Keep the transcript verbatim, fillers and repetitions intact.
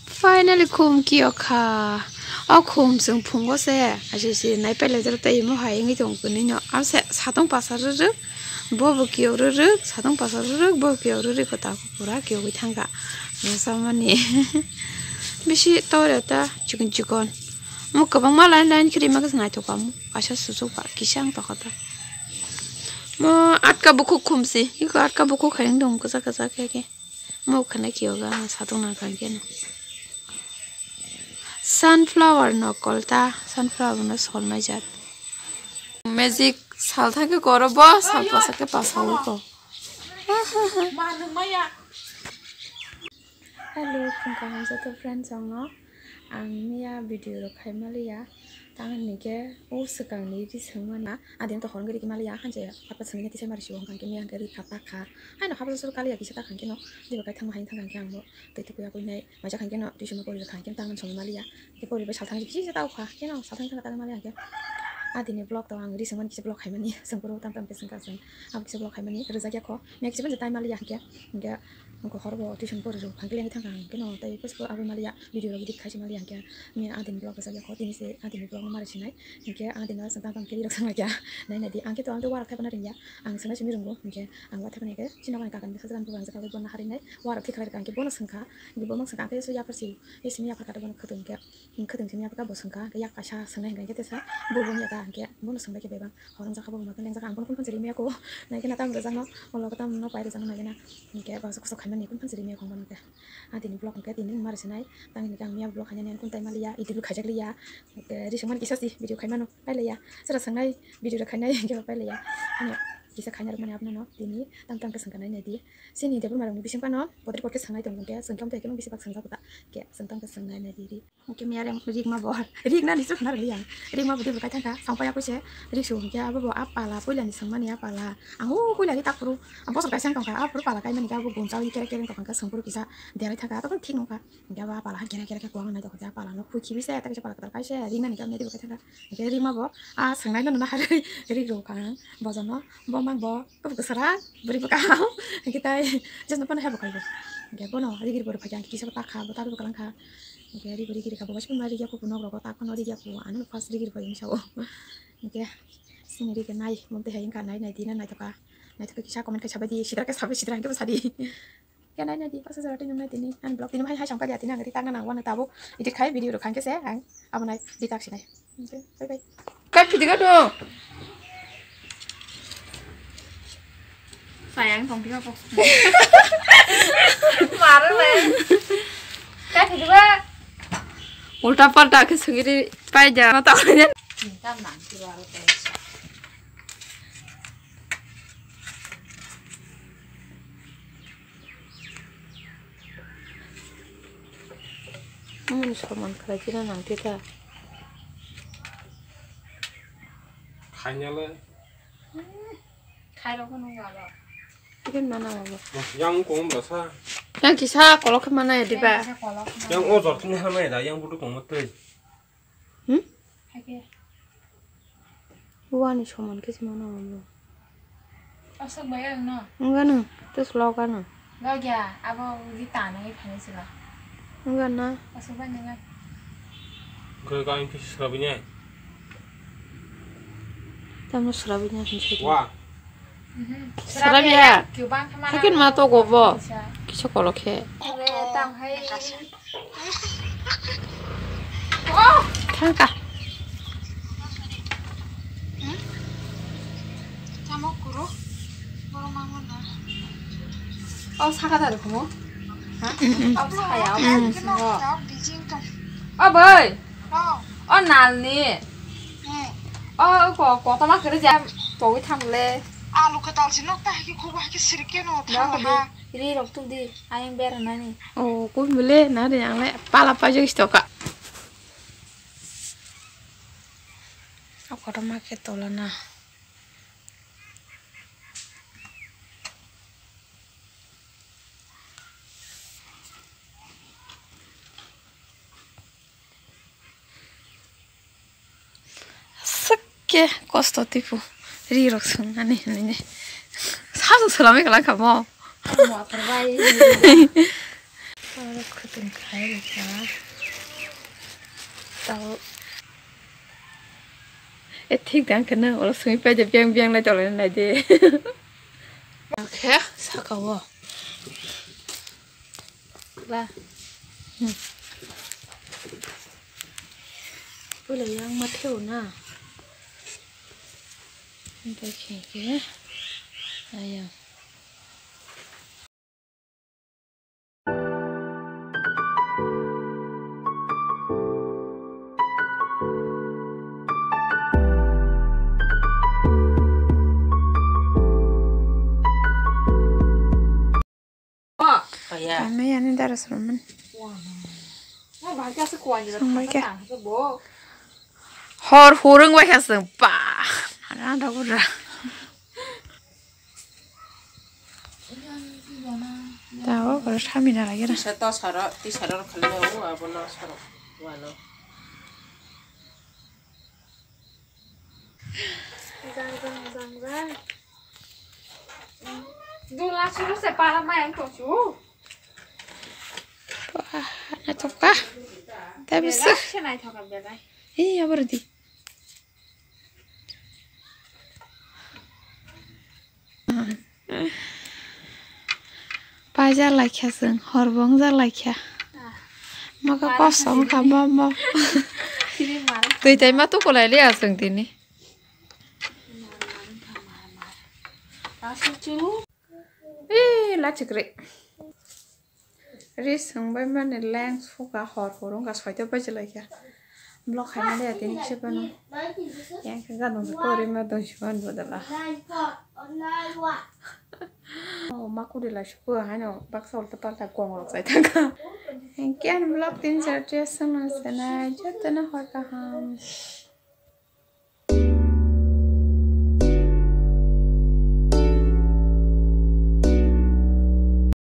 Finally khum kiyok kha. O khum chwng phungo se. Aisi si nai pele jero tei imo hai wngwi tong kwnwi no. Ase satong pasa rwrwk. Bo bo kiyok rwrwk. Satong pasa rwrwk. Bo kiyok rwrwk kota pura kiyogwi thangkha. Samani. Bisi tore ta chikon chikon. Mo kwbangma line line khri ma kisa naithok kha mo. Kaisa suchuk ba kisa ang tokha ta. Mo atka bukhuk khum si. Iko atka bukhuk hai wng tong kwchak kwchak khe khe. Mo khana kiyoga ang satung nang kha keno. Sunflower no kolta, sunflower no solmai jat. Magic sal thake koro bo, sal pasa ke pasa ui ko. Hello, phung kaham joto friends rok no. Ang miya video rok khai maliya. Tang hinkhe o swkang ni ri swng mani. Adin to hor wngwi ri maliya, hanje papa swngwi kisa mari siwo hwnkhe miya hwnkhe ri kha ta kha. Haino hapla suru kaliya kisa ta kha keno. Diba kai thangma hai thang khe ang bo tei tukuya koi nai. Maja kha keno tuition pori kha keno tang song maliya. Ke pori bai salthang kisa ta kha keno salthang thang ta maliya hwnkhe. Adini vlog to ang ri swng mani kisa vlog khai mani. Swng poro tam tam khe swng kha swng. Abo kisa vlog khai mani. Rwjak ya kho. Miya kisa ban tai maliya hwnkhe. Hwnkhe Ang ko hor bo tuition pori rw phang khe lengwi thang kha ang keno tei first bo abo maliya video rok edit khai se maliya hwnkhe. Miya adini vlog rwjak ya kho tini se adini vlog no mari sinai hwnkhe adini no swng tang tang khe rok swng laikha. Nai nai di ang khe to ang khe warok thaiphano ringya ang swngna simi rwngo hwnkhe ang wa thaiphano khe chini mani kakan bwsajwk ani bubagra jwk kha bai bono harinai warok thik khlai rwkha ang khe bono swng kha hwnkhe bono swng kha ang khe yapharsi yapharsi yapharkha bono khwtwng khe. Khwtwng simi yapharkha bo swngkha, hwnkhe yak kaisa swngnai hwnkhe tesa bo bo wngya ta hwnkhe bono swngbai khe bebak hor wngjak kha bo ma khe lengjak ang bono phone phan se rimya kho naikhe na tam rwjakno o logo tam no pai rwjakno naikhe na hwnkhe bo kosok khaimani phone phan se rimya kho bono khe. A tini vlog hwnkhe tini mari sinai tang hwnkhe ang miya vlog khainani ang kuntai maliya edit bo khaijak liya hwnkhe ri swngmani kisa si video khaimano pailaiya sara swngnai video rok khainai hwnkhe bo pailaiya. Ani kisa khaina rwmani abono tini tam tam khe swngkha nai naidi chini debor marokni bising phano podre podre swngnai tongo hwnkhe swngkhe amtwi khe bisi bak swngjak ta hwnkhe swng tam khe swngnai naidi ri. Hwnkhe miya reng rigma bo rigna ni sukna rwli ang rigma bo dibw kai thangkha songpai yakui se rig su hwnkhe abo bo a pala puila ni swngmani a pala ang o puila ri tak phuru ang bosor kaisa wng tongkha a phuru pala kaimani khe abo gunchawi kere kere wng tongkha hwnkhe swng phuru kisa derai thangkha tokhe thik nungkha hwnkhe abo a pala hai kere kere khe kuang nai tongkha a pala no phui khibi se tei kisa pala kwtal kai se rigna ni khe miya dibw kai thangkha hwnkhe rigma bo a swngnai no nuna harwi rig rw kha ang bojono bo mang bo. Kok bwsara bwrwi bwkha hao hwnkhe tai jesno phano hebo kaibo hwnkhe bono rigiri bwrwi phaikhe ang kisa bo takha bo tabwi bwkha langkha hwnkhe rigo rigiri kha bo waisa phano rigya kho nok rogo tak phano rigya kho ano first rigiri bai sao hwnkhe sini rigi nai mungtwi hai wngkha nai nai dina naithoka naithoka kisa comment khai sabaidi sidra khe sabai sidra hwnkhe bo sadi. Khe nai nai di, paso jora tini nai tini. Ang vlog tini hai hai sangkha dia tini ang ri tangna nang wano tabuk. Edit khai video rok khangke se ang abo nai di tak sinai. Bye bye. Kai pidi ka do. Sayang tong pika po. Maro le. Kai pidi ba. Ulta palta ke sungiri pai ja mata. Tam nang ki baro te. Mani soman khlai china nang tita. Khainale. Khairok no walo. Ikin mana walo. Yang kong basa. Yang kisa kolok mana ya diba. Yang ojor tini hama ya da yang budu kong matei. Hmm? Hake. Wani soman khe se mano abo. Aswk bai ang no. Wngano, tei slow kano. Logya, abo udi tanwi phani sila. Wngano. Aswk bai nang. Khe kain khe srabi ne. Tamo srabi ne hinse. Wa. Srabiya. Hakin ma to gobo. Kisa kolok khe. Thangka. Oh, saka dari kamu? Hah? Oh, saka ya. Oh, boy. Oh, nalni. Hmm. Oh, ko, ko, toma kere jam, togwi thangle. Alu kwtal si nok ta haki khobo haki sirke no thangle ha. Ri rok tuk di, ayang bera nani. Oh, ko mile na re ang le pala pa jeng stoka. Ako to ma ke tola na. Aswk khe kosto tipo ri rok swngnani hinwi ne. Sajwk swlamwi kwlangkha mo. Motor bai. Oro khwtwng khai rwkha. Tao. E, thik da wngkha no, oro swngwi paide biang biang lai tonglaina naide. Khe saka o. Ba. Hmm. Pula yang ma theo na. Bai khe khe. Ayang. Kaya. Kami yani dara soroman. Wah, no. Wah, bahaya sih kuahnya. Sampai ke? Hor hurung bai khasung pa. Ada ada gura. Tahu kalau kami dah lagi dah. Tisa to saro, tisa ro khalo, abono saro. Wano. Jang, jang, jang, jang. Dula suru se para mayang to su. Wah, naithok kha. Tapi belai se naithok kha belai. Ei, abar di. Paijak laikha chwng, horbo wngjak laikha. Mokhe kosom wngkha mo mo. Twi tai ma tukulai liya chwng tini. Ee, lachikri. Ri swngbai mani leng suka hor hor wngkha soito baji laikha. Vlog khaima liya tini kisa phano. Yang khe ganang se pori ma dong si man bodala. Oh, ma kudi lai suku haino baksa ulta palta kong rok sai thangkha. Yang kian vlog tini char dress sung nang senai jotono hor kaham.